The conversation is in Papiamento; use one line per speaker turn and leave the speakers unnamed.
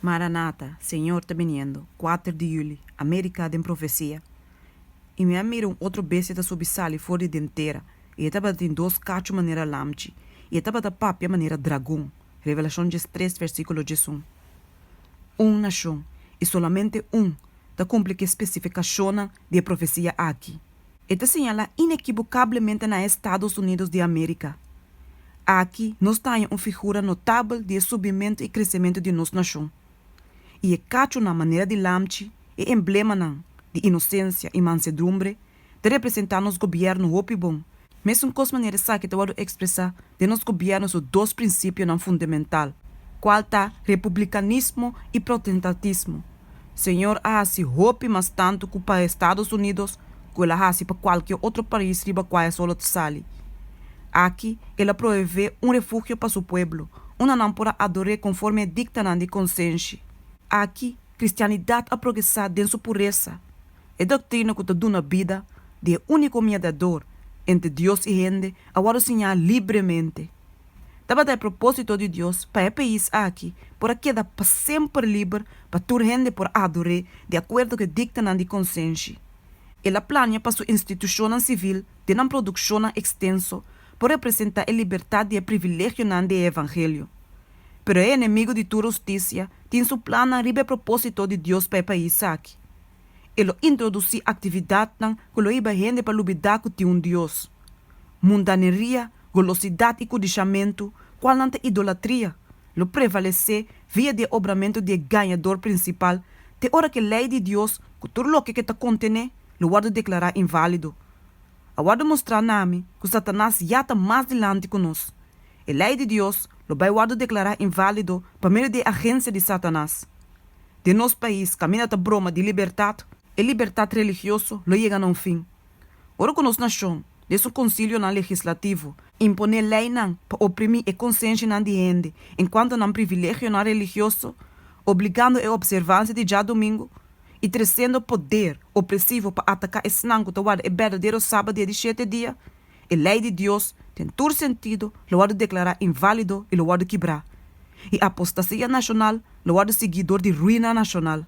Maranatha, Señor ta biniendo, kuater di yüli, Amérika den Profesia I mi a mira un otro bestia ta subi sali for di den tera, i e tabatin dos kachu manera lamchi, i e tabata papia manera dragon, Revelashon 13, versíkulo 11. Un nashon, i solamente un, ta kumpli ku e spesifikashonnan di e profesia aki. E ta señalá inekibokablemente na e Estádos Unídos di Amérika. Aki nos ta haña un figura notabel di e subimentu i kresementu di nos nashon. I e kachunan manera di lamchi, e emblemanan di inosensia i mansedumbre, ta representá nos gobièrnu hopi bon. Mesun kos manera esaki ta wòrdu ekspresá den nos gobièrnu su dos prinsipionan fundamental, kual ta republikanismo i protestantismo. Señor a hasi hopi mas tantu ku pa Estádos Unídos ku el a hasi pa kualke otro pais riba kua e solo ta sali. Aki el a proveé un refugio pa su pueblo, unda nan por a ador'é konforme e diktanan di konsenshi. Aki kristianidat a progresá den su puresa, e doktrina ku ta duna bida di e úniko Mediador entre Dios i hende a wòrdu siñá libremente. Tabata e propósito di Dios pa e pais aki por a keda pa semper liber pa tur hende por ador'é di akuerdo ku e diktanan di konsenshi. El a plania pa su institushonnan sivil den nan produkshonnan ekstenso por representá e libertat di e privilegionan di e evangelio. Pero e enemigu di tur hustisia tin su plannan riba e propósito di Dios pa e pais aki. E lo introdusí aktividatnan ku lo hiba hende pa lubidá ku tin un Dios. Mundaneria, golosidat i kudishamentu, kualnan ta idolatria, lo prevalesé via di e obramentu di e gañador prinsipal te ora ku e lei di Dios, ku tur loke ku e ta kontené, lo wòrdu deklará inválido. A wòrdu mostrá na mi ku Satanas ya ta mas dilanti ku nos. E lei di Dios lo bai wòrdu deklará inválido pa medio di e agensia di Satanas. Den nos pais kaminda ta broma di libertat, e libertat religioso lo yega na un fin. Ora ku nos nashon, den su konsilionan legislativo, imponé leinan pa oprimí e konsenshanan di hende enkuanto nan privilegionan religioso, obligando e opservansia di djadumingu i tresendo poder opresivo pa ataká esnan ku ta warda e berdadero Sabat di e di shete dia, e lei di Dios, den tur sentido, lo wòrdu deklará inválido i lo wòrdu kibrá, i apostasia nashonal lo wòrdu siguí dor di ruina nashonal.